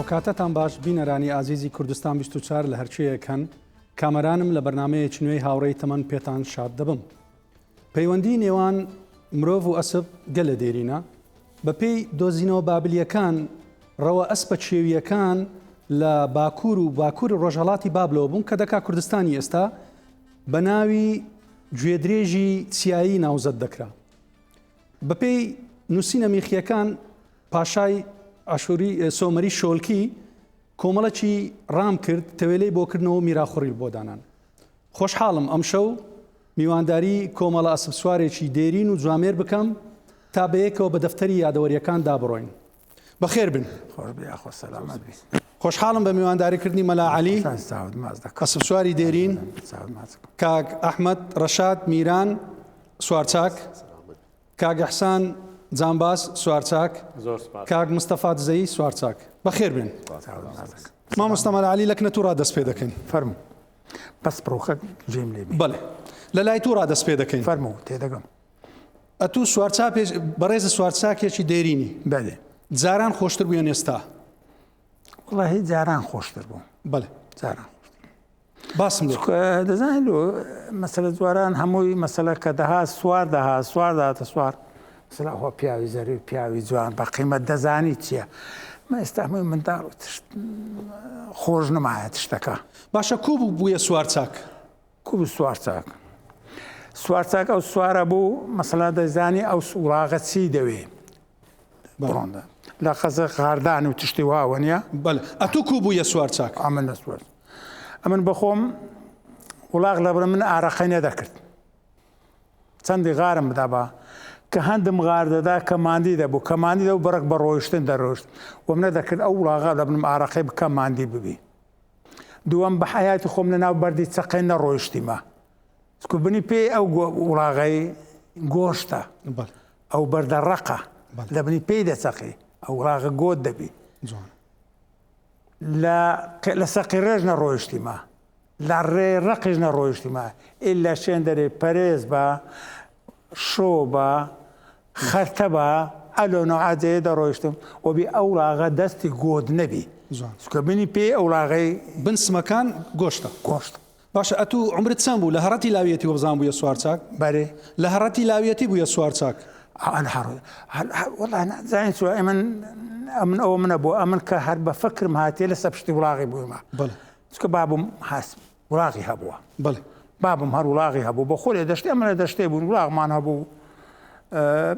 ئەوکاتەتان باش بینەرانی ئازیزی کوردستان 24 لە هەرچێیەک هەن کامەرانم لە بەرنمەیەکی نوێی هاوڕێی تەمەن پێتان شاد دەبم. پەیوەندی نێوان مرۆڤ و ئەسپ گەلە دێرینە، بەپێی دۆزینەوە بابلییەکان ڕەوە ئەسپە کێوییەکان لە باکوور و باکووری ڕۆژهەڵاتی بابلەوە بوون کە دەکا کوردستانی ئێستا بە ناوی گوێدرێژی چیایی ناوزەد دەکرا. بەپێی نووسینە میخییەکان پاشای ئاشووری سۆمەری شۆلکی کۆمەڵێکی ڕام کرد تەوێلەی بۆ کردنەوە میراخوڕی بۆ دانان. خۆشحاڵم ئەمشەو میوانداری کۆمەڵە ئەسپسوارێکی دێرین و جوامێر بکەم تا بەیەکەوە بە دەفتەری یادەوەرییەکاندا بڕۆین. بەخێر بن. خۆش بی یاخوا سەلامەت بی. خۆشحاڵم بە میوانداریکردنی مەلا عەلی، ئەسپسواری دێرین، کاک ئەحمەد ڕەشاد میران سوارچاک، کاک ئیحسان جانباز سوارچاک، کاک مستەفا دزەیی سوارچاک. بەخێر بێن. مامۆستا مەلا عەلی لە کنە تووڕا دەست پێ دەکەین. فەرموو. بەس بڕۆکە جێم لێ بێ. بەڵێ. لە لای تووڕا دەست پێ دەکەین. فەرموو تێدەگەم. ئەتوو سوارچاپێ بەڕێزت سوارچاکێکی دێرینی. بەلێ. جاران خۆشتر بوو یان ئێستا؟ وەڵاهی جاران خۆشتر بوو. بەڵێ. جاران خۆشتر. باسم لێ بکە. دەزانی لۆ مەسەلە جواران هەمووی مەسەلە کە دەهات سوار دەهات سوار دەهاتە سوار مەسەلە ئەوە پیاوی زەری پیاوی جوان بە قیمەت دەزانی چییە مە ئێستا هەمووی منداڵ و تشت خۆش نمایە تشتەکە. باشە کو بوو بوویە سوار چاک؟ کو بوو سوار چاک؟ سوار چاک ئەو سوارە بوو مەسەلە دەزانی ئەو وڵاغە چی دەوێ بڕۆندە لە قەزە غاردان و تشتی واوە نیە؟ بەلێ ئەتوو کو بوویە سوار چاک؟ ئەمن لە سوار ئەمن بەخۆم وڵاغ لە بڕ من ئارەقەی نەدەکرد چەندی غارم بدابا کە هەندم غار دەدا کە ماندی دەبوو کە ماندی دەبوو بەڕک بە ڕۆیشتن دەرۆشت وەم نەدەکرد ئەو وڵاغە لە بنم ئارەقەی بکە ماندی ببی دووەم بە حەیاتی خۆم لە ناو بەردی چەقێن نەڕۆیشتیمە چکو بنی پێی ئەو وڵاغەی گۆشتە ئەو بەردە ڕەقە لە بنی پێی دەچەقی ئەو وڵاغە گۆت دەبی لە لە سەقی ڕێژ نەڕۆیشتیمە لە ڕێ ڕەقیش نەڕۆیشتیمە ئیلا شوێن دەرێ پەرێز بە شۆ بە خەرتە بە ئەلۆ نەعاجەیە دەڕۆیشتم وەبی ئەو ڵاغە دەستی گۆت نەبی چونکە بنی پێی ئەو ڵاغەی بن سمەکان گۆشتە گۆشت باشە ئەتوو عومرت چەند بوو لە هەڕەتی لاویەتی وەبزانم بوویە سوارچاک؟ بەرێ. لە هەڕەتی لاویەتی بوویە سوارچاک؟ وەڵا نازانین چوە ئەمن ئەمن ئەوە منە بۆ ئەمن کە هەر بە فکرم هاتیە لە سەپشتی وڵاغی بوویمە بەڵێ چکە بابم هاس وڵاغی هەبووە بەڵێ بابم هەر وڵاغی هەبوو بە خۆێ دەشتێ ئەمە لە دەشتێ بوون وڵاغمان هەبوو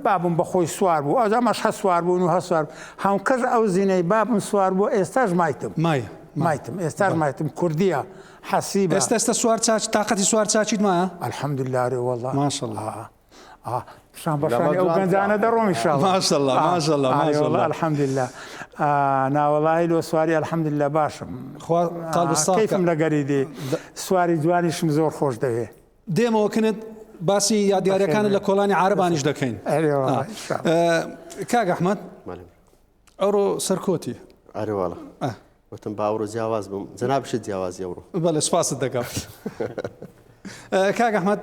بابم بە خۆی سوار بوو ئەوجا ئەمەش هەر سوار بوون و هەر سوار هەمکەس ئەو زینەی بابم سوار بوو ئێستاش مایتم مایە مایتم ئێستاش مایتم کوردیە حەسیبە ئێستا ئێستا سوار چاچ تاقەتی سوار چاچیت مایە الحمدلله رێ والله ماشاءالله آه. شان بەشانی ئەو گەنجانە دەڕۆم ان شاء الله ماشاءالله ماشاءالله ماشاءالله الحمدلله ناوەڵی لۆ سواری الحمدلله باشم خوا قال بساق کەیفم لەگەری دێ سواری جوانیشم زۆر خۆش دەوێ دێمەوە کنت باسی یادیارەکانت لە کۆڵانی عارەبانیش دەکەین کاک ئەحمەد ئەوڕۆ سەرکۆتی ئەرێواڵە وتم با ئەوڕۆ جیاواز بم جەنابشت جیاوازی ئەوڕۆ بەڵێ سپاست دەکەم کاک ئەحمەد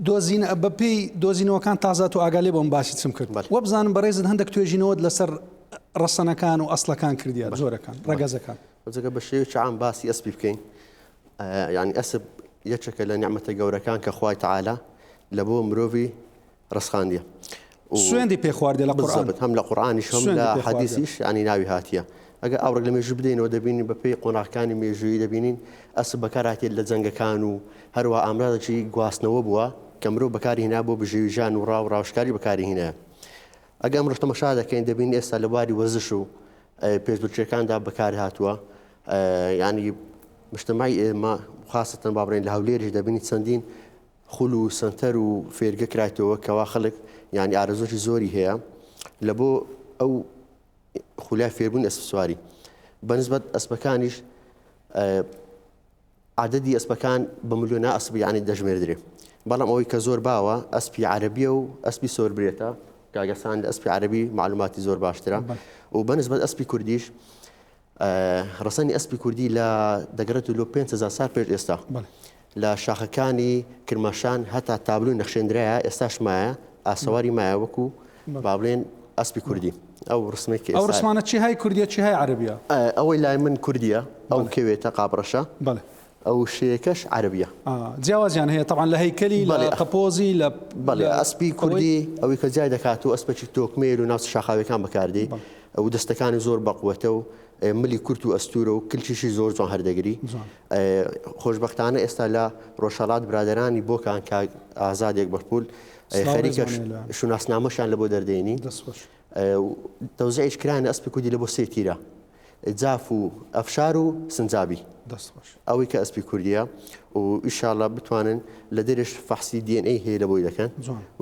دۆزین بە پێی دۆزینەوەکان تازە تو ئاگا لێ بۆم باسی چم کرد وەبزانم بەڕێزت هەندێک توێژینەوەت لەسەر ڕەسەنەکان و ئەسڵەکان کردیە جۆرەکان ڕەگەزەکان جگە بە شێوەیەکی عام باسی ئەسپی بکەین یانی ئەسپ یەکێکە لە نیعمەتە گەورەکان کە خوای تەعالا لە بۆ مرۆڤی ڕسخاندیە سوێندی پێ خواردێ لە قورئان هەم لە قورئانیش هەم لە حەدیسیش ینی ناوی هاتیە ئەگەر ئاوڕێک لە مێژوو بدەینەوە دەبینین بە پێی قۆناغەکانی مێژوویی دەبینین ئەسپ بەکارهاتیە لە جەنگەکان و هەروە ئامرازێکی گواستنەوە بووە کە مرۆڤ بەکاری هێنا بۆ بژێوی ژیان و ڕاو ڕاوشکاری بەکاری هینایە ئەگەر ئەمڕۆش تەمەشا دەکەین دەبینین ئێستا لە بواری وەرزش و پێشبرکێکاندا بەکارهاتووە ینی مشتمای ئێمە خاستن با بڵێن لە هەولێریش دەبینی چەندین خول و سنتەر و فێرگە کرایتەوە کەوا خەڵک یعنی ئارەزۆکی زۆری هەیە لە بۆ ئەو خولای فێربوون ئەسپ سواری بەنسبەت ئەسپەکانیش عەدەدی ئەسپەکان بە ملیۆنا ئەسپ یانی دەژمێردرێ بەڵام ئەوەی کە زۆر باوە ئەسپی عەرەبیە و ئەسپی سۆربرێتە کاگەسان لە ئەسپی عەرەبی معلوماتی زۆر باشترە و بەنسبەت ئەسپی کوردیش ڕەسەنی ئەسپی کوردی لە دەگەڕێت لۆ 5هزار سال پێش ئێستا لە شاخەکانی کرماشان هەتا تابلو نەخشێندرایە ئێستاش مایە ئاسەواری مایە وەکو با بڵێن ئەسپی کوردی. ئەو ڕسمەی کە ئەو ڕسمانە چی های کوردیە چی های عەرەبیە؟ ئەوەی لای من کوردیە ئەو کەوێتە قاپڕەشە. بەڵێ. ئەو شێیەکەش عەرەبیە. جیاوازیان هەیە تەبعەن لە هەیکەلی لە قەپۆزی لە بەڵێ ئەسپی کوردی ئەوەی کە جیای دەکات و ئەسپەکی تۆکمەیە و ناوچە شاخاویەکان بەکاردێ و دەستەکانی زۆر بەقوەتە و ملی کورت و ئەستورە و کلکیشی زۆر جوان هەردەگری. خۆشبەختانە ئێستا لە ڕۆژهەڵات برادەرانی بۆکان کاک ئازاد یەکبەرپول خەریکە شوناسنامەشیان لە بۆ دەردێنی. تەوزیعیش کرانە ئەسپی کوردی لە بۆ سێ تیرە جاف و ئەفشار و سنجابی. دەست خۆش. ئەوەی کە ئەسپی کوردیە و ئیشاڵا بتوانن لە دەرێش فەحسی DNA هەیە لە بۆی دەکەن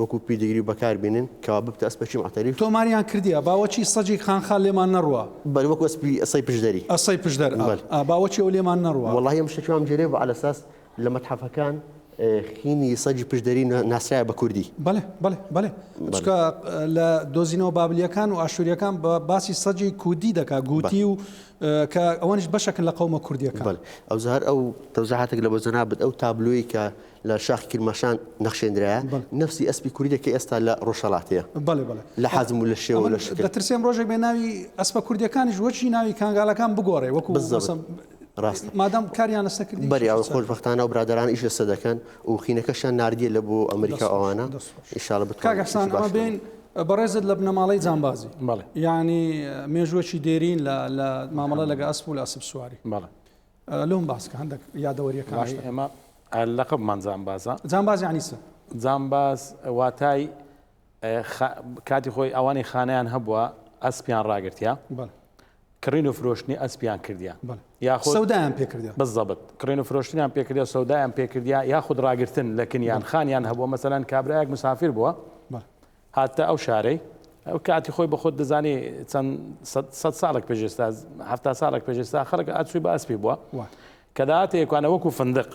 وەکو pedigree بەکار بینن کەوا ببتە ئەسپەکی معتەریف. تۆماریان کردیە باوەچی سەگی خانخا لێمان نەڕوا. بەلی وەکو ئەسپی ئەسەی پشدەری. ئەسەی پشدەر ئا باوەچی ئەو لێمان نەڕوا. وەڵاهی ئەم شتە وام جێرێ بوو عەلەساس لە مەتحەفەکان خینی سەگی پشدەری ناسرایە بە کوردی. بەلێ بەلێ بەلێ چونکە لە دۆزینەوە بابلیەکان و ئاشوریەکان بە باسی سەگی کودی دەکا گوتی و کە ئەوانیش بەشەکن لە قەومە کوردیەکان. بەلێ ئەوجا هەر ئەو تەوزیحاتێک لە بۆ جەنابت ئەو تابلۆی کە لە شاخی کرماشان نەخشێندرایە نەفسی ئەسپی کوردیە کە ئێستا لە ڕۆژهەڵاتەیە. بەڵێ بەڵێ. لە حەجم و لە شێوە و لە شکل. دەترسێم ڕۆژێک بێ ناوی ئەسپە کوردیەکانیش وەکی ناوی کانگالەکان بگۆڕێ وەکو بالضبط. ڕاستە. مادام کاریان لەسەر کردی بەری ئەو خۆشبەختانە و برادەران ئیش لەسەر دەکەن و خینەکەشیان ناردیە لە بۆ ئەمریکا ئەوانە ئیشاڵە بتوانن کاک ئەحسان ئەمە بێین بەڕێزت لە بنەماڵەی جانبازی بەڵێ یعنی مێژووەکی دێرین لە لە مامەڵە لەگە ئەسپ و لە ئەسپ سواری بەڵێ لۆم باس کە هەندێک یادەوەریەکان وەڵاهی ئێمە لەقەبمان جانبازە. جانباز یعنی چ؟ جانباز واتای کاتی خۆی ئەوانی خانیان هەبووە ئەسپیان ڕاگرتیا کڕین و فرۆشتنی ئەسپیان کردیا یاخود سەودایان پێکردیا بزەبت کڕین و فرۆشتنیان پێکردیا سەودایان پێکردیا یاخود ڕاگرتن لە کنیان خانیان هەبووە مەسەلەن کابرایەک مسافر بووە هاتە ئەو شارەی ئەو کاتی خۆی بە خۆت دەزانی چەند سەد ساڵێک پێش ئێستا هەفتا ساڵێک پێش ئێستا خەڵک ئەچووی بە ئەسپی بووە کە داهاتە یەکوانە وەکو فندق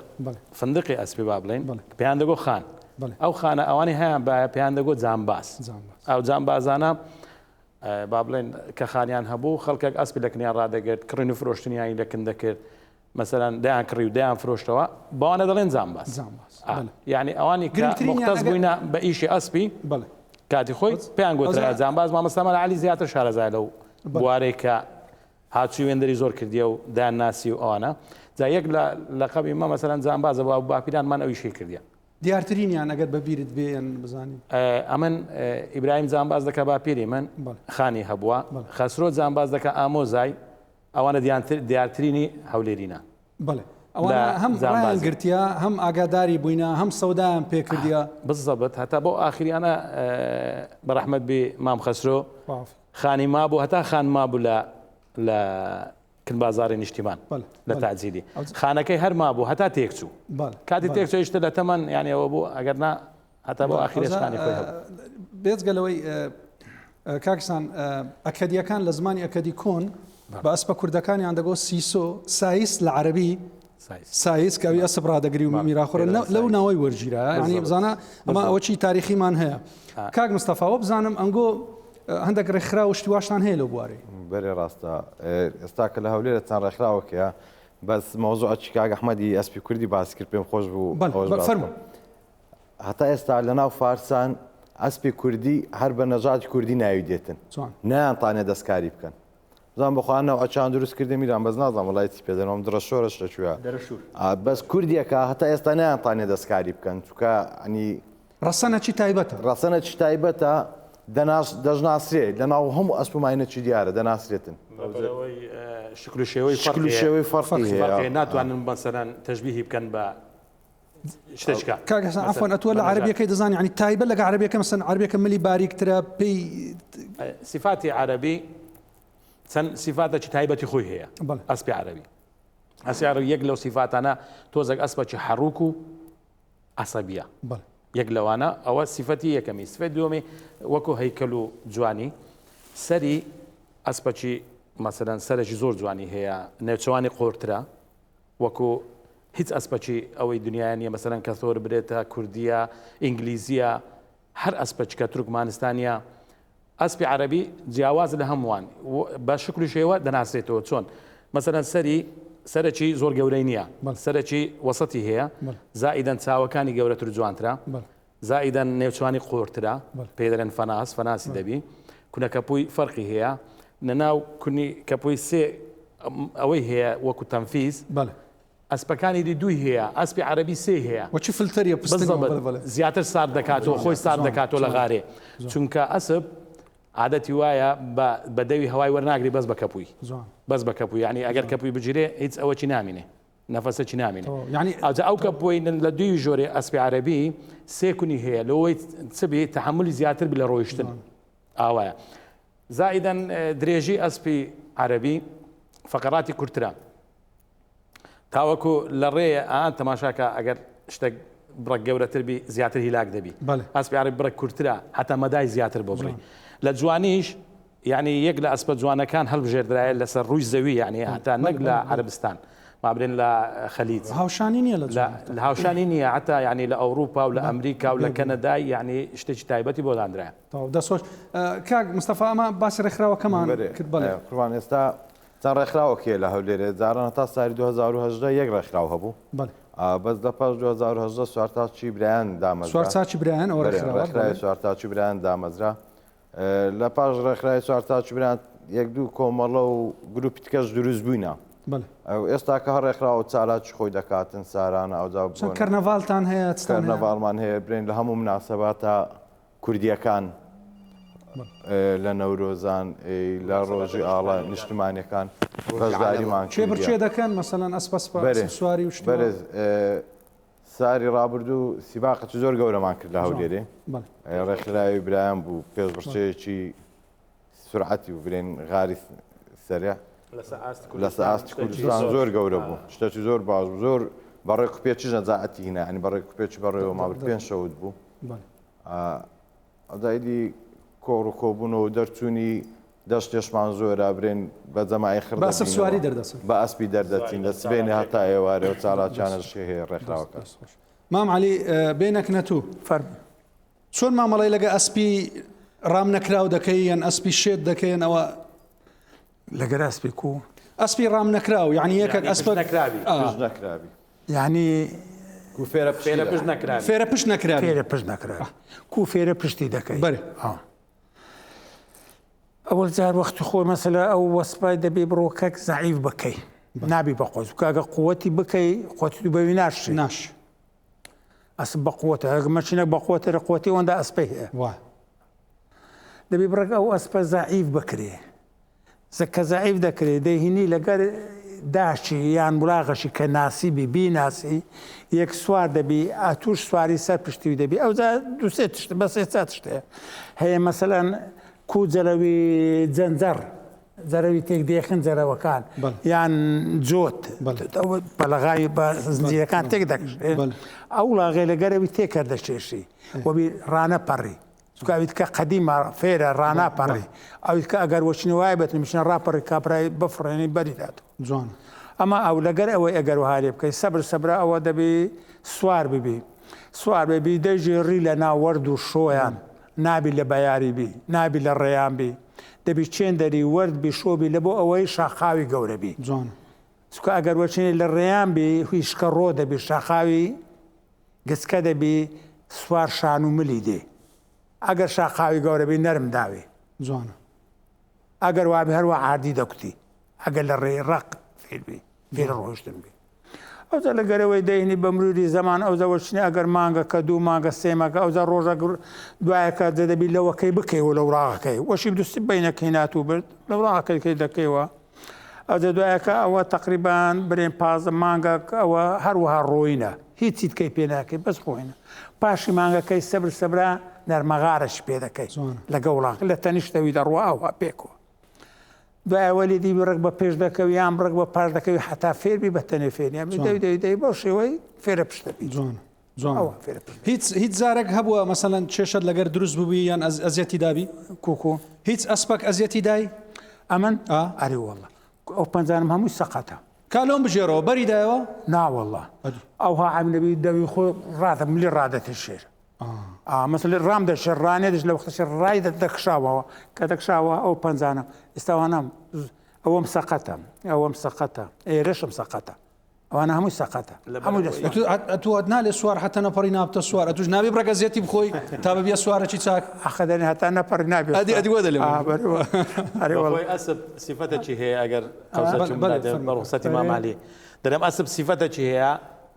فندقی ئەسپی با بڵێین پێیان دەگۆ خان ئەو خانە ئەوانی هەیان باە پێیان دەگۆ جامباز ئەو جامبازانە با بڵێن کە خانیان هەبوو خەڵکێک ئەسپی لە کنیان ڕادەگرت کڕین و فرۆشتنیانی لە کن دەکرد مەسەلەن دەیان کڕی و دەیان فرۆشتەوە بەوانە دەڵێن جامباز جامباز یعنی ئەوانی مختص بووینە بە ئیشی ئەسپی بەڵێ کاتی خۆی پێیان گوترا جامباز مامۆستا مەلا عەلی زیاتر شارەزای لەو بوارەی کە هاتووی وێندەری زۆر کردیە و دایان ناسی و ئەوانە جا یەک لە لەقەبی مە مەسەلەن جامبازە بە باپیرانمان ئەویشی کردیە دیارترینیان ئەگەر بە بیرت بێ یان بزانی. ئەمن ئیبراهیم جامباز دەکا باپیری من خانی هەبووە خەسرۆ جامباز دەکا ئامۆزای ئەوانە دیارترینی هەولێرینە. بەڵێ ئەوانە هەم ڕایان گرتیە هەم ئاگاداری بووینە هەم سەودایان پێکردیە. بزەبت هەتا بۆ ئاخریانە بەڕەحمەت بی مام خەسرۆ خانی مابوو هەتا خان مابوو لە لە کن بازاڕی نیشتیمان لە تاجیری خانەکەی هەر مابوو هەتا تێکچوو کاتی تێکچوو شتە لە تەمەن یانی ئەوە بوو ئەگەر نا هەتا بۆ ئاخیرێش خانی خۆی هەبوو. بێجگە لەوەی کاکسان ئەکەدیەکان لە زمانی ئەکەدی کۆن بە ئەسپە کوردەکانیان دەگۆ سیسۆ سایس لە عەربی سایس کە ئەوی ئەسپ ڕادەگری و میراخۆرە لەو ناوەی وەرگیرا یعنی بزانە ئەمە ئەوە چی تاریخیمان هەیە کاک مستەفا وە بزانم ئەنگۆ هەندێک ڕێکخرا و شتی واشتان هەیە لەو بوارەی بەرێ ڕاستە ئێستا کە لە هەولێرە چەند ڕێکخراوەکەیە بەس مەوزوعەکی کاک ئەحمەدی ئەسپی کوردی باس کرد پێم خۆش بوو فەرموو هەتا ئێستا لە ناو فارسان ئەسپی کوردی هەر بە نەژادی کوردی ناوی دێتن نەیانتانێ دەستکاری بکەن بزانم بەخوا نەوعەچان دروست کردە میران بەس نازانم وەڵای چی پێ دەنەوەم دڕەشۆرەش لە کوێ بەس کوردیەکە هەتا ئێستا نەیانتانێ دەستکاری بکەن چونکە ئەنی ڕەسەنە چی تایبەتە ڕەسەنە چی تایبەتە دەناس دەژناسرێ لەناو هەموو ئەسپ و ماینەکی دیارە دەناسرێتن شکل و شێوەی شکل و شێوەی فەرقی هەیە ناتوانن مەسەلەن تەشبیهی بکەن بە شتێکە کاک حسن عفوا ئەتوە لە عەرەبیەکەی دەزانی یعنی تایبەت لەگە عەرەبیەکە مەسەن عەرەبیەکە ملی باریکترە پێی سیفاتی عەرەبی چەند سیفاتێکی تایبەتی خۆی هەیە ئەسپی عەرەبی ئەسپی عەرەبی یەک لەو سیفاتانە تۆزێک ئەسپەکی حەڕوک و عەسەبیە یەک لەوانە ئەوە سیفەتی یەکەمی سفەت دووەمی وەکو هەیکەل و جوانی سەری ئەسپەکی مەسەلەن سەرێکی زۆر جوانی هەیە نێوچەوانی قۆرترە وەکو هیچ ئەسپەکی ئەوەی دنیاە نیە مەسەلەن کە ثۆر برێتە کوردیە ئینگلیزیە هەر ئەسپەچکە تورکمانستانیە ئەسپی عەرەبی جیاواز لە هەمووان بە شکل و شێوە دەناسرێتەوە چۆن مەسەلەن سەری سەرەکی زۆر گەورەی نییە سەرەکی وەسەتی هەیە زائیدەن چاوەکانی گەورەتر جوانترە زائیدەن نێوچوانی قۆرترە پێ دەڵێن فەناس فەناسی دەبی. کونە کەپووی فەرقی هەیە نەناو کونی کەپووی سێ ئەوەی هەیە وەکو تەنفیز بەڵێ. ئەسپەکانی دی دووی هەیە ئەسپی عەرەبی سێی هەیە. وە چ فلتەریە پستنەوە بالضبط بەڵێ بەڵێ. زیاتر سارد دەکاتەوە خۆی سارد دەکاتەوە لە غارێ چونکە ئەسپ عادەتی وایە بە بە دەوی هەوای وەرناگری بەس بە کەپووی جوان. بەس بە کەپووی یعنی ئەگەر کەپووی بگیرێ هیچ ئەوەکی نامینێ نەفەسەکی نامینێ تەواو یعنی ئەوجا ئەو کەپووەی لە دووی ژۆرێ ئەسپی عەرەبی سێ کونی هەیە لەوەی چ بی تەحەمولی زیاتر بی لە ڕۆیشتن ئاوایە زائیدەن درێژی ئەسپی عەرەبی فەقەراتی کورترە تاوەکو لە ڕێیە ئان تەماشاکە ئەگەر شتێک بڕێک گەورەتر بی زیاتر هیلاک دەبی ئەسپی عەرەبی بڕێک کورترە هەتا مەدای زیاتر بۆ بڕی لە جوانیش یعنی یەک لە ئەسپە جوانەکان هەڵبژێردرایە لەسەر ڕووی زەوی یعنی هەتا نەک لە عەرەبستان ما برێن لە خەلیج هاوشانی نییە لە هاوشانی نییە هەتا یعنی لە ئەوروپا و لە ئەمریکا و لە کەنەدای یعنی شتێکی تایبەتی بۆ دانرایە. تەواو دەست خۆش کاک مستەفا ئەمە باسی ڕێکخراوەکەمان کرد بەڵێ. قوربان ئێستا چەند ڕێکخراوێک هەیە لە هەولێرێ جاران هەتا ساری 2018 یەک ڕێکخراو هەبوو بەڵێ بەس لە پاش 2018 سوارتاچی برایان دامەزرا سوارچاکی برایان ئەوە بەرێ ڕێکخراوە ڕێکخراوی بەڵێ سوارتاچی برایان دامەزرا لە پاش ڕێکخراوی سوارتاچی برایان یەک دوو کۆمەڵە و گروپی تکەش دروست بووینە بەڵێ ئەو ئێستا کە هەر ڕێکخراوە چالاکی خۆی دەکاتن سارانە ئەوجا چەند بۆنە کەرنەڤاڵتان هەیە چتان هەیە کەرنەڤاڵمان هەیە برێن لە هەموو مناسەباتە کوردییەکان لە نەورۆزان لە ڕۆژی ئاڵا نیشتمانیەکان بەشداریمان کێ بڕکێ دەکەن مەسەلەن ئەسپە سواری و شتی وا؟ بەرێز ساری ڕابردوو سیباقێکی زۆر گەورەمان کرد لە هەولێرێ ڕێکخراوی برایان بوو پێشبڕکێیەکی سرعەتی و برێن غاری سەرێ لەسەر ئاستی کوردستان زۆر گەورە بوو شتێکی زۆر باش بوو زۆر بەڕێک و پێچیش نەجاعەتی هینا ینی بەڕێک و پێچ بەڕێوە مابرد پێنج شەوت بوو ئەوجا ئیدی کۆڕ و کۆبوونەوە و دەرچوونی دەشتێشمان زۆرە برێن بە جەماعی خڕ بە ئەسپ سواری دەردەچن. بە ئەسپی دەردەچین لە سبەینێ هەتا ئێوارێ و چالاکیانەش هەیە ڕێکخراوەکە. مام عەلی بێنە کنە تو. فەرموو. چۆن مامەڵەی لەگە ئەسپی ڕام نەکراو دەکەی یان ئەسپی شێت دەکەی یان ئەوە؟ لەگەر ئەسپی کوو؟ ئەسپی ڕام نەکراو یعنی یەکەک یعنی ئەسپە پشت نەکراوی. ئا. پشت نەکراوی. یعنی کو فێرە پشتی فێرە پشت نەکراوی. فێرە پشت نەکراوی. فێرە پشت نەکراوی. کو فێرە پشتی دەکەی. بەرێ. ئا. ئەوەل جار وەختی خۆی مەسەلە ئەو وەسپای دەبی بڕۆ کەک زەعیف بکەی نابی بە قوت کاگە قوتی بکەی قوتی تو بەوی ناشی ناش. ئەسپ بە قوتە ئەگە مەچینەک بە قوتە لە قوتی ئەوەندە ئەسپەی هەیە. وا. دەبی بڕێک ئەو ئەسپە زەعیف بکرێ. کە زەعیف دەکرێ دەیهینی لەگەر داشی یان وڵاغەشی کە ناسیبی بیناسی یەک سوار دەبی ئەتوش سواری سەر پشتیوی دەبی ئەوجا دوو سێ تشت بە سێ چا تشت هەیە هەیە مەسەلەن کو جەرەوی جەنجەڕ جەرەوی تێک دێخن جەرەوەکان یان جۆت پەلەغای بە زنجیرەکان تێک دەکشێن ئەو وڵاغەی لە گەرەوی تێکەر دەکێشی وەبی ڕانە پەڕی چونکە ئەویت کە قەدیمە فێرە ڕاناپەڕی ئەویت کە ئەگەر وەچنی وای بێت میشنە ڕاپەڕی کابرای بفڕێنی بەری داتەوە جوان ئەمە ئەو لەگەر ئەوەی ئەگەر وەها لێ بکەی سەبر سەبرا ئەوە دەبی سوار ببی سوار ببی دەژی ڕی لە ناو وەرد و شۆیان نابی لە بەیاری بی نابی لە ڕێیان بی دەبی چێن دەری وەرد بی شۆ بی لە بۆ ئەوەی شاخاوی گەورە بی جوان چونکە ئەگەر وەچنی لە ڕێیان بی هیشکە ڕۆ دەبی شاخاوی گچکە دەبی سوار شان و ملی دێ ئەگەر شاقاوی گەورە بی نەرم داوێ. جوانە. ئەگەر وابی هەروا عاردی دەکوتی ئەگەر لە ڕێی ڕەق فێر بی فێر ڕۆیشتن بی ئەوجا لە گەرەوەی دەینی بە مروری زەمان ئەوجا وەچنی ئەگەر مانگە کە دوو مانگە سێ مانگە ئەوجا ڕۆژە دوایەکە دەبی لەوەکەی بکەیەوە لە وڵاغەکەی وەشی دوستی بینەکەی ناتوو برد لە وڵاغەکەی کەی دەکەیەوە ئەوجا دوایەکە ئەوە تەقریبان برێن 15 مانگەک ئەوە هەروەها ڕۆینە هیچی تکەی پێ ناکەی بەس ڕۆینە پاشی مانگەکەی سەبر سەبرا نەرمەغارەش پێ دەکەی لەگە وڵاغ لە تەنیشتەوی دەڕوا ئەوها پێکەوە دوای ئەوە لێ دیبی ڕێک بە پێش دەکەوی یان ڕێک بە پاش دەکەوی حتا فێربی بە تەنێ فێریان دەی دەی دەی بەو شێوەی فێرە پشتە بی جوانە جوانە ئەوە فێرە پشت هیچ هیچ جارێک هەبووە مەسەلەن کێشەت لەگەر دروست بووبی یان ئەز ئەزیەتی دابی کوکو هیچ ئەسپەک ئەزیەتی دای ئەمن ئا ئەرێ وەڵا ئەو پەنجانم هەمووی سەقەتە کا لۆم بژێرەوە بەری دایەوە نا وەڵا ئەدی ئەوها عەب نەبی دەوی خۆی ڕادە ملی ڕادەتە شێر ئا مەسەلەن ڕام دەشێ ڕانێ دەش لە وەختەشێ ڕای دەکشاوەوە کە دەکشاوە ئەو پەنجانە ئێستا وانام ئەوەم سەقەتە ئەوەم سەقەتە ئێرەشم سەقەتە. ئەوانە هەمووی سەقەتە هەمووی لە سوار. ئەتوو ئەت نالێ سوار حتا نەپەڕی نابتە سوار ئەتوش نابێ بڕەگەزیەتی بخۆی تا ببیە سوارەکی چاک ئەخە دەنێ هەتا نەپەڕی نابێ ئەدی ئەدی وە دەلێم ئا بەرێ وە. ئەرێ وەڵا. بەخۆی ئەسپ سیفەتەکی هەیە ئەگەر قەوسە بەڵێ، چوم بەڵێ، برادەر فەرموو. بە ڕوخسەتی مام عەلی دەرێم ئەسپ سیفەتەکی هەیە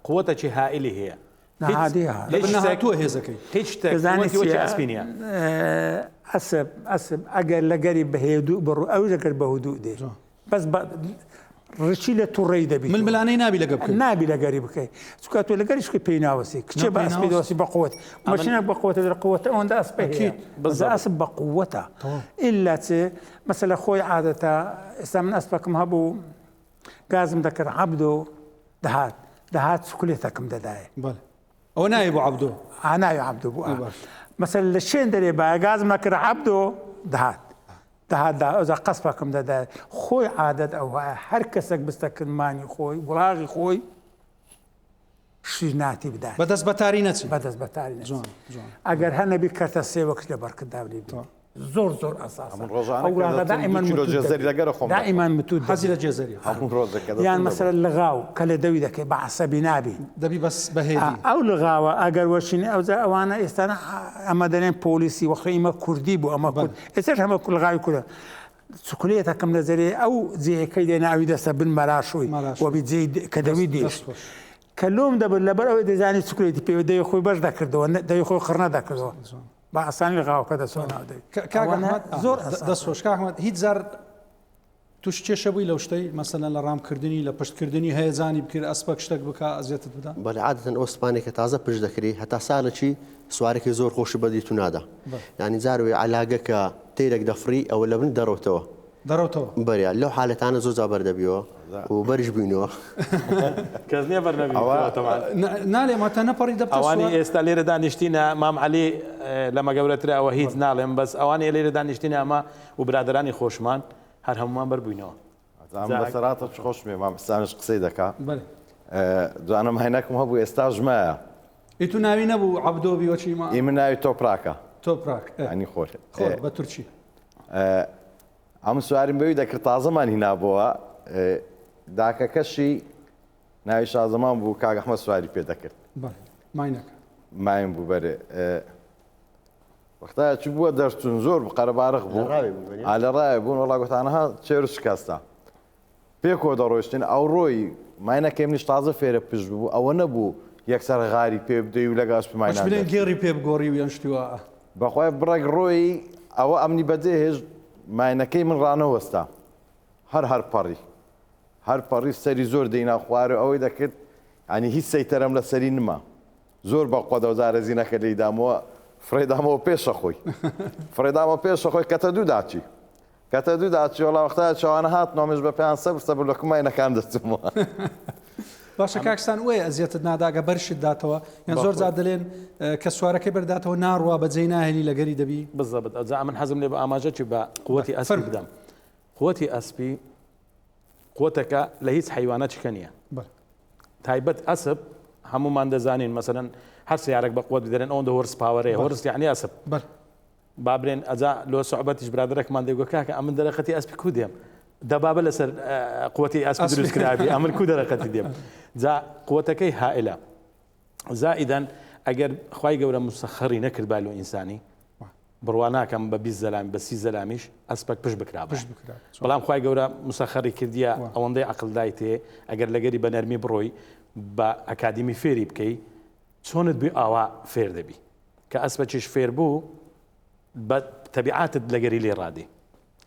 قوتەکی هائیلی هەیە نا هیچ عادیە. لە هیچ بن شتێک نەهاتووە هێزەکەی. هیچ شتێک دەزانی قوتی وەکی چییە؟ ئەسپی نییە. ئەسپ ئەسپ ئەگەر لەگەری بە هێدوو بڕۆ ئەویش ئەگەر بە هدوو دێ بەس بە ڕچی لە توڕەی دەبی ململانەی نابی لەگە بکەی نابی لەگەری بکەی چونکە تۆ لەگەریش بکەی پێی ناوەسی کچێ بە ئەسپی دۆسی بە قوت مەشینە بە قوتە لە قوتە ئەوەندە ئەسپە هەیە بەس ئەسپ بە قوتە ئللا چ مەسەلە خۆی عادەتە ئێستا من ئەسپەکەم هەبوو گازم دەکرد عەبدۆ دەهات دەهات سکلێتەکەم دەدایە بەڵێ ئەوە ناوی بۆ عەبدۆ ئا ناوی عەبدۆ بوو مەسەلە لە شوێن دەرێ باە گازم نەکرد عەبدۆ دەهات دەهات دا ئەوجا قەسپەکم دەدایە خۆی عادەت ئەوهایە هەر کەسەک بستە کرمانی خۆی وڵاغی خۆی شیرناتی بدات بەدەست بەتاری نەچی بەدەست بەتاری نەچی ئەگەر هەنەبی کەرتە سێوەکش لە بەرکت دابنی زۆر زۆر ئەساسە هەموو ڕۆژانە ئەو کە وڵاغە دەچم دائیما دوو کیلۆ متوت جێزەری دەبی لەگەرە خۆم دائیما دەخۆم. متوت حەزی دەبی لە جێزەریە هەموو ڕۆژێک کە یان دەچم مەسەلەن دەبم. لغاو کە لە دەوی دەکەی بە عەسەبی نابی دەبی بەس بەهێدی ئەو لغاوە ئەگەر وەشینی ئەوجا ئەوانە ئێستا ئەمە دەلێن پۆلیسی وەخت ئیمە کوردی بوو ئەمە کورد ئێستاش هەمە لغاوی کوردە چکلێتەکەم لە جەرێ ئەو جێیەکەی دێنا ئەوی دەستە بن مەلاشووی مەلاشووی. وەبی جێی کە دەوی دەست دێشت خۆش. کە لۆم دەبرد لەبەر ئەوەی دەزانی چکلێتی پێوە دەوی خۆی بەش دەکردەوە دەوی خۆی قڕ نەدەکردەوە بە ئاسانی لغاوەکە دەچۆ ناو دەوی کاک ئەوانە ئەحمەد زۆر ئاسان. دەست خۆش کاک ئەحمەد هیچ جار توش کێشە بووی لەو شتەی مەسەلەن لە ڕامکردنی لە پشتکردنی هەیەجانی بکرد ئەسپەک شتەک بکا ئەزیەتت بدا؟ بەڵێ عادەتەن ئەو ئەسپانەی کە تازە پشت دەکری هەتا ساڵێکی سوارەکەی زۆر خۆشی بە دیتو نادا یانی جار وێ عەلاگە کە تەیرێک دەفڕی ئەوە لە بن دەڕۆتەوە دەڕۆتەوە بەریا لەو حالەتانە زۆر جا بەردەبیەوە و بەریش بووینەوە. کەس نییە بەر نەبیتەوە تەبعەن. نالێم هەتا نەپەڕی دەبتە ئەوانی سوار. ئێستا لێرە دانیشتینە مام عەلی لەمە گەورەترە ئەوە هیچ ناڵێم بەس ئەوانی لێرە دانیشتینە ئەمە و برادەرانی خۆشمان هەر هەموومان بەر بووینەوە. ئەم بەسەراتە چ خۆش بێ مام حسامیش قسەی دەکا. بەلێ. جوانە ماینەکم هەبوو ئێستاش مایە. ئی تو ناوی نەبوو عەبدۆ بی وەچی ما؟ ئی من ناوی تۆپراکە. تۆپراک ئێ. یانی خۆر. خۆر بە تورکی. ئەم سواریم بەوی دەکرد تازەمان هینابۆوە داکەکەشی ناوی شازەمان بوو کاک ئەحمەد سواری پێ دەکرد. بەڵێ ماینەکە. ماین بوو بەرێ. وەختا چ بووە دەرچوون زۆر بوو قەرەبارخ بوو. لە ڕاوێ بوون وەنیە؟ ئا لە ڕاوێ بوون وەڵا گوتانە ها چێر و شکاستە. پێکەوە دەڕۆیشتین ئەوڕۆی ماینەکەی منیش تازە فێرە پشت ببوو ئەوە نەبوو یەکسەر غاری پێ بدەی و لەگەڵ ئەسپی وەچ ماینان بلێن دەرچی. گێڕی پێ بگۆڕی و یان شتی وا. بەخوای بڕێک ڕۆی ئەوە ئەمنی بەجێ هێشت ماینەکەی من ڕانەوەستا هەر هەر پەڕی هەر پەڕی سەری زۆر دەینا خوارێ ئەوەی دەکرد یانی هیچ سەیتەرەم لەسەری نما زۆر بە قوەدەوە جارێ زینەکە لێی دامەوە فڕێ دامەوە پێشە خۆی فڕێ دامەوە پێشە خۆی کەتە دوو داچی کەتە دوو داچی وەڵا وەختا چاوانە هاتنەوە منیش بە پێیان سەبر سەبر لە کوماینەکان دەچمەوە. باشە کاک سان وەیە ئەزیەتت نادا گە بەرشت داتەوە یان زۆر جار دەلێن کە سوارەکەی بەرداتەوە ناڕوا بەجێی ناهێلی لەگەری دەبی؟ بزەبت ئەجا ئەمن حەزم لێ بە ئاماژە چی بە قوتی ئەسپی بدەم قوتی ئەسپی قوتەکە لە هیچ حیوانەچکە نییە تایبەت ئەسپ هەمومان دەزانین مەسەرەن هەر سیارێک بە قوت بدەن ئەوەندە horse power ەیە horse یعنی ئەسپ با برێن ئەجا لۆ سوعبەتیش برادەرەکمان دەیگۆ کاکە ئەمن دەرەقەتی ئەسپی کو دێم دەبابە لەسەر قوتی ئەسپی دروست کرابی ئەمن کو دەرەقەتی دێم جا قوتەکەی هائلە زائیدەن ئەگەر خوای گەورە مسەخەڕی نەکردبا لۆ ئینسانی بڕوا ناکەم بە 20 زەلامی بە سی زەلامیش ئەسپەک پشت بکرا پشت بکرا بەڵام خوای گەورە مسەخەڕی کردیە ئەوەندەی عەقڵ دایتێ ئەگەر لەگەری بە نەرمی بڕۆی بە ئەکادیمی فێری بکەی چۆنت بوی ئاوا فێر دەبی کە ئەسپەکیش فێر بوو بە تەبیعاتت لەگەری لێ ڕادێ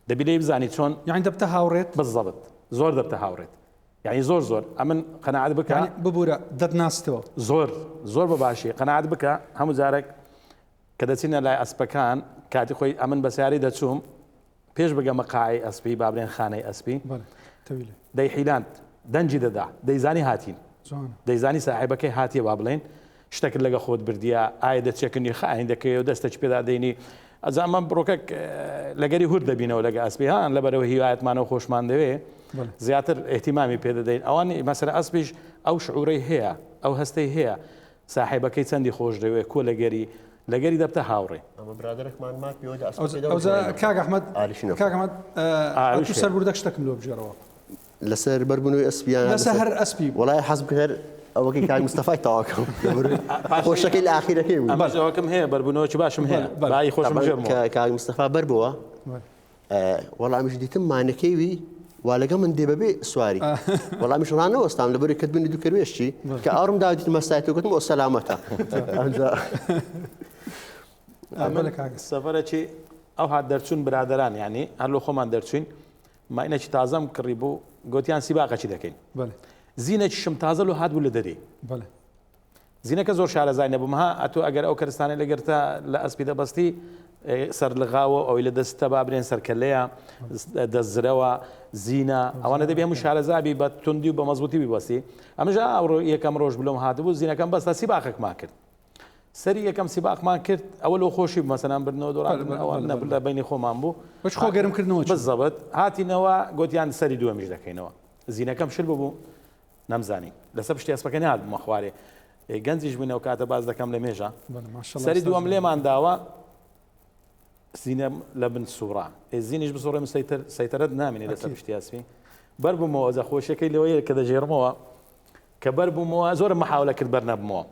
دەبی لێی بزانی چۆن یعنی دەبتە هاوڕێت بزەبت زۆر دەبتە هاوڕێت یعنی زۆر زۆر ئەمن قەناعەت بکە یعنی ببورە دەتناستەوە زۆر زۆر بە باشی قەناعەت بکە هەموو جارێک کە دەچینە لای ئەسپەکان کاتی خۆی ئەمن بە سیارەی دەچووم پێش بگەمە قاعەی ئەسپی با بڵێن خانەی ئەسپی دەیحیلاند دەنگی دەدا دەیزانی هاتین دەیزانی ساحێبەکەی هاتیە با بڵێن شتەکت لەگە خۆت بردیە ئایا دەچێکنی خاین دەکەی و دەستەکی پێدا دەینی ئەجا ئەمە بڕۆکەک لەگەری هورد دەبینەوە لەگە ئەسپی هان لەبەرەوە هیوایەتمانەوە خۆشمان دەوێ زیاتر احتیمامی پێدەدەین ئەوان مەسەر ئەسپیش ئەو شعورەی هەیە ئەو هەستەی هەیە ساحێبەکەی چەندی خۆش دەوێ کۆ لەگەری لەگەری دەبتە هاوڕێ. ئەمە برادەرەکمان مات پێوە لە ئەسپەکەی ئەوجا دەوە کاک ئەحمەد ئالیشی نەخۆ. کاک ئەحمەد ئاویش ئەتوو هەیە. سەربوردەک شتەکم لۆ بگێڕەوە. لەسەر بەربوونەوەی ئەسپیان لەسەر هەر ئەسپی وڵای حەز بکەر ئەوەکەی کاک مستەفای تەواکەم خۆشەکەی لە ئاخیرەکەی بوو ئەمەش ئەوەکەم هەیە بەربوونەوەکی باشم هەیە بای خۆشم ژێرمەوە کە کاک مستەفا بەر بووە وەڵامیش دیتم مانەکەی وی وا لەگەڵ من دێ بەبێ سواری وەڵامیش ڕانەوەستام لەبەری کردبوونی دوو کەروێشتی کە ئاڕم دا دیتم هەستایەوە گوتم ئەو سەلامەتە ئەمجا ئەمن سەفەرەکی ئەو هات دەرچوون برادەران یعنی هەر لۆ خۆمان دەرچوین ماینەکی تازەم کڕی بوو گوتیان سیباقەکی دەکەین زینەکیشم تازە لۆ هات بوو لە دەری زینەکە زۆر شارەزای نەبووم ها ئەتۆ ئەگەر ئەو کەرستانەی لەگەرتە لە ئەسپی دەبەستی سەر لغاوە ئەوی لە دەستە با برێن سەرکەلەیە دەستزرەوە زینە ئەوانە دەبێ هەموو شارەزابی بە توندی و بە مەزبوتی بیبەستی ئەمژ ئەوڕۆ یەکەم ڕۆژ بلۆم هاتبوو زینەکەم بەستە سیباقێکمان کرد سەری یەکەم سیباقمان کرد ئەوە لۆ خۆشی مەسەلەن بردنەوە دۆڕاندن ئەوە نەبوو لە بەینی خۆمان بوو بەش خۆ گەرمکردنەوە چوو. بزەبت هاتینەوە گۆتیان سەری دووەمیش دەکەینەوە زینەکەم شل ببوو نەمزانی لەسەر پشتی ئەسپەکە نەهاتبوومە خوارێ گەنجیش بووین ئەو کاتە باس دەکەم لە مێژە سەری دووەم لێمان داوە زینە لە بن سوڕا ئێ زینیش بسوڕێ من سەیتەر سەیتەرەت نامێنێ لەسەر پشتی ئەسپی بەر بوومەوە جا خۆشیەکەی لەوەیە کە دەژێرمەوە کە بەر بوومەوە زۆرم محاولە کرد بەر نەبمەوە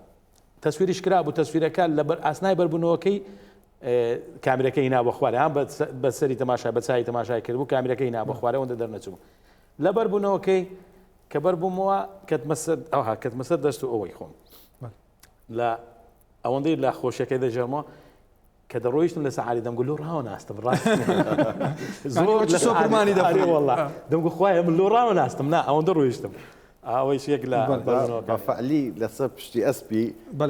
تەسویریش کرابوو تەسویرەکە لەبەر ئاسنای بەربوونەوەکەی کامیرەکەی هینا بە خوارێ هەم بە سەری تەماشای بە چای تەماشای کرد بوو کامیرەکەی هینا بە خوارێ ئەوەندە دەرنەچوو لەبەر بوونەوەکەی کە بەر بوومەوە کەتمە سەر ئەوها کەتمە سەر دەست و ئەوەی خۆم لە ئەوەندەی لە خۆشیەکەی دەژێرمەوە کە دەڕۆیشتم لە سەعالی دەمگو لۆ ڕاوە ناستم ڕاست زۆر لە سۆپرمانی دەفری والله دەمگو خوایە من لۆ ڕاوە ناستم نا ئەوەندە ڕۆیشتم ئەوەیش یەک لە بە فعلی لەسەر پشتی ئەسپی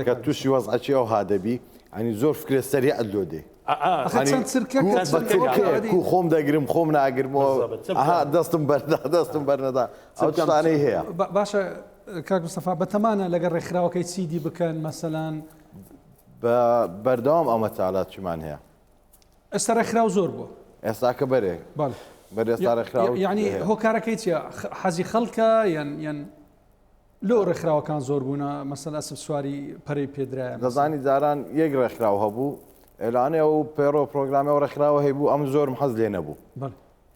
کە تووشی وەزعەکی ئەوها دەبی ئەنی زۆر فکرە سەریعت لۆ دێ کو خۆم دەگرم خۆم ناگرمەوە ئەها دەستم بەردا دەستم بەرنەدا ئەو شتانەی هەیە باشە کاک مستەفا بەتەمانە لەگەڵ ڕێکخراوەکەی چیدی بکەن مەسەلەن بە بەردەوام ئەمە چالاکیمان هەیە. ئێستا ڕێکخراو زۆر بووە. ئێستاکە بەرێ. بەڵێ. بەرێ ئێستا ڕێکخراو یعنی هۆکارەکەی چییە؟ حەزی خەڵکە یان یان لۆ ڕێکخراوەکان زۆر بوونە مەسەل ئەسپ سواری پەرەی پێدرایە دەزانی جاران یەک ڕێکخراو هەبوو ئێلانێ ئەو پەیڕۆ پرۆگرامی ئەو ڕێکخراوە هەیبوو ئەم زۆرم حەز لێ نەبوو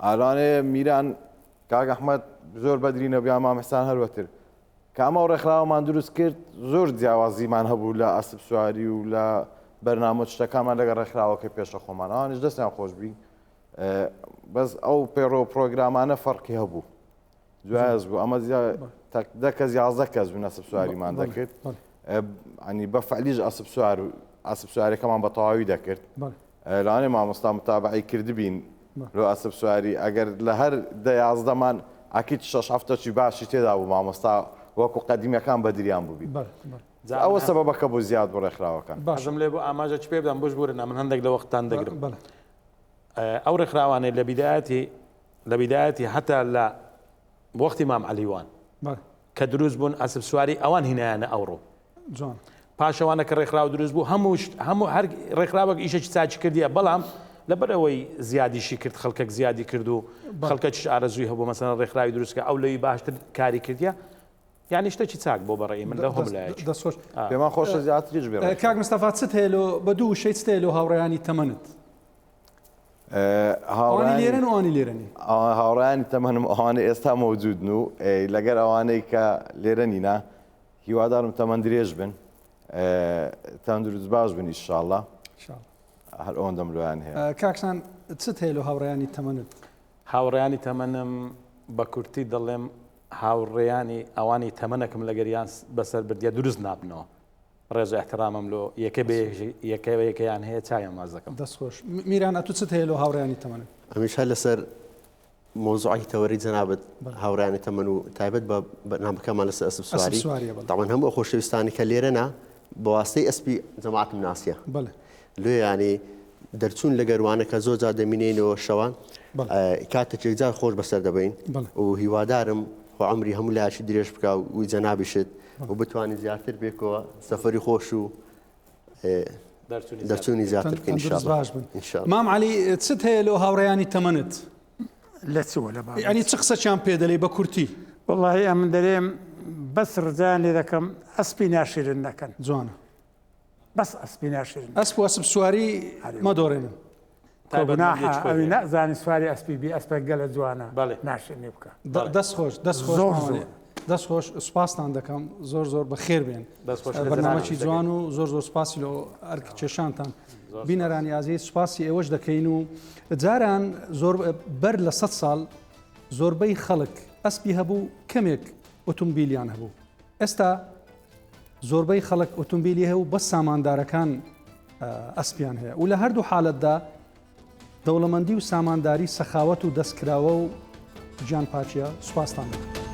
ئالانێ میران کاک ئەحمەد زۆر بەدری نەبوو یا مام حسان هەروەتر کە ئەمە و ڕێکخراوەمان دروست کرد زۆر جیاوازیمان هەبوو لە ئەسپ سواری و لە بەرنامە شتەکانمان لەگەڵ ڕێکخراوەکە پێشە خۆمان ئەوانش دەستیان خۆشببی بەس ئەو پەیڕۆ پرۆگرامانە فەرقی هەبوو جیاواز بوو ئەمە دە کەس 11 کەس بوو ئەسپ سواریمان دەکرد ئەنی بە فعلیش ئەسپ سوار و ئەسپ سوارەکەمان بە تەواوی دەکرد لەوانەیە مامۆستا متابعی کردبین لۆ ئەسپ سواری ئەگەر لە هەر دە یازدەمان ئەکید شەش هەفتەکی باشی تێدا بوو مامۆستا وەکو قەدیمەکان بەدریان بووبی ئەوە سەبەبەکە بۆ زیاد بۆ ڕێکخراوەکان. حەزم لێ بوو ئاماژە چ پێ بدەم بشبورن ئەمن هەندێک لە وەختتان دەگرم ئەو ڕێکخراوانەی لە بیدایەتی لە بیدایەتی هەتا لە وەختی مام عەلیوان کە دروست بوون ئەسپ سواری ئەوان هینایانە ئەوڕۆ پاشەوانە کە ڕێکخراو دروست بوو هەموو هەموو هەر ڕێکخراوەک ئیشێکی چاکی کردیە بەڵام لەبەر ئەوەی زیادیشی کرد خەڵکەک زیادی کرد و خەڵکەکیش ئارەزووی هەبوو مەسەلەن ڕێکخراوی دروستکە ئەو لەوی باشتر کاری کردیە یعنی شتێکی چاک بۆ بەڕێی من لەو هەموو لایەکی. دەست خۆش. پێمان خۆشە زیاتریش بێ. کاک مستەفا چت هەیە لۆ بە دوو وشەی چت هەیە لۆ هاوڕێیانی تەمەنت؟ ئەوانی لێرەن و ئەوانی لێرە نین. هاوڕێیانی تەمەنم ئەوانەی ئێستا مەوجودن و لەگەر ئەوانەی کە لێرە نینە هیوادارم تەمەن درێژ بن تەندروست باش بن ئیشاڵڵا هەر ئەوەندەم لۆیان هەیە. کاکسان چت هەیە لۆ هاوڕێیانی تەمەنت؟ هاوڕێیانی تەمەنم بە کورتی دەڵێم هاوڕێیانی ئەوانی تەمەنەکم لەگەریان بەسەر بردیە دروست نابنەوە ڕێز و ئیحترامم لۆ یەکە بە یەکە بە یەکەیان هەیە چاویان ماچ دەکەم. دەست خۆش میران ئەتو چت هەیە لۆ هاوڕێیانی تەمەنت؟ ئەمیش هەر لەسەر مەوزوعی تەوەری جەنابت هاوڕێیانی تەمەن و تایبەت بە بەرنامەکەمان لەسەر ئەسپ سواری تاوان هەموو خۆشەویستانی کە لێرەنا بە واسطەی ئەسپی جەماعەتم ناسیە لێ ینی دەرچوون لە گەروانە کە زۆر جار دەمینینەوە شەوان کاتێک یەکجار خۆش بەسەر دەبین و هیوادارم خۆ عمری هەموو لایەکی درێژ بکە و جەنابیشت و بتوانین زیاتر بێکەوە سەفەری خۆش و دەرچوونی زیاتر بکەین إن شاء الله. باش بن مام عەلی چت هەیە لۆ هاوڕێیانی تەمەنت؟ لە چوە لە بابەت؟ یعنی چ قسەکیان پێ دەلێی بە کورتی؟ وەڵاهی ئەمن دەرێم بەس ڕجایان لێ دەکەم ئەسپی ناشیرن نەکەن. جوانە. بەس ئەسپی ناشیرن. ئەسپ و ئەسپ سواری مەدۆڕێنن. گوناحە ئەوی نەزانی سواری ئەسپی بی ئەسپە گەلە جوانە ناشێنی بکە. دەست خۆش دەست خۆش زۆر زۆر. دەست خۆش سوپاستان دەکەم زۆر زۆر بەخێر بێن بەرنامەکی جوان و زۆر زۆر سوپاسی لۆ ئەرک کێشانتان بینەرانی ئازیز سوپاسی ئێوەش دەکەین و جاران زۆر بەر لە سە ساڵ زۆربەی خەڵک ئەسپی هەبوو کەمێک ئۆتۆمبیلیان هەبوو ئێستا زۆربەی خەڵک ئۆتۆمبیلی هەیە و بەس ساماندارەکان ئەسپیان هەیە و لە هەردوو حالەتدا دەوڵەمەندی و سامانداری سەخاوەت و دەستکراوە و گیان پاکیە سوپاستان دەکەم.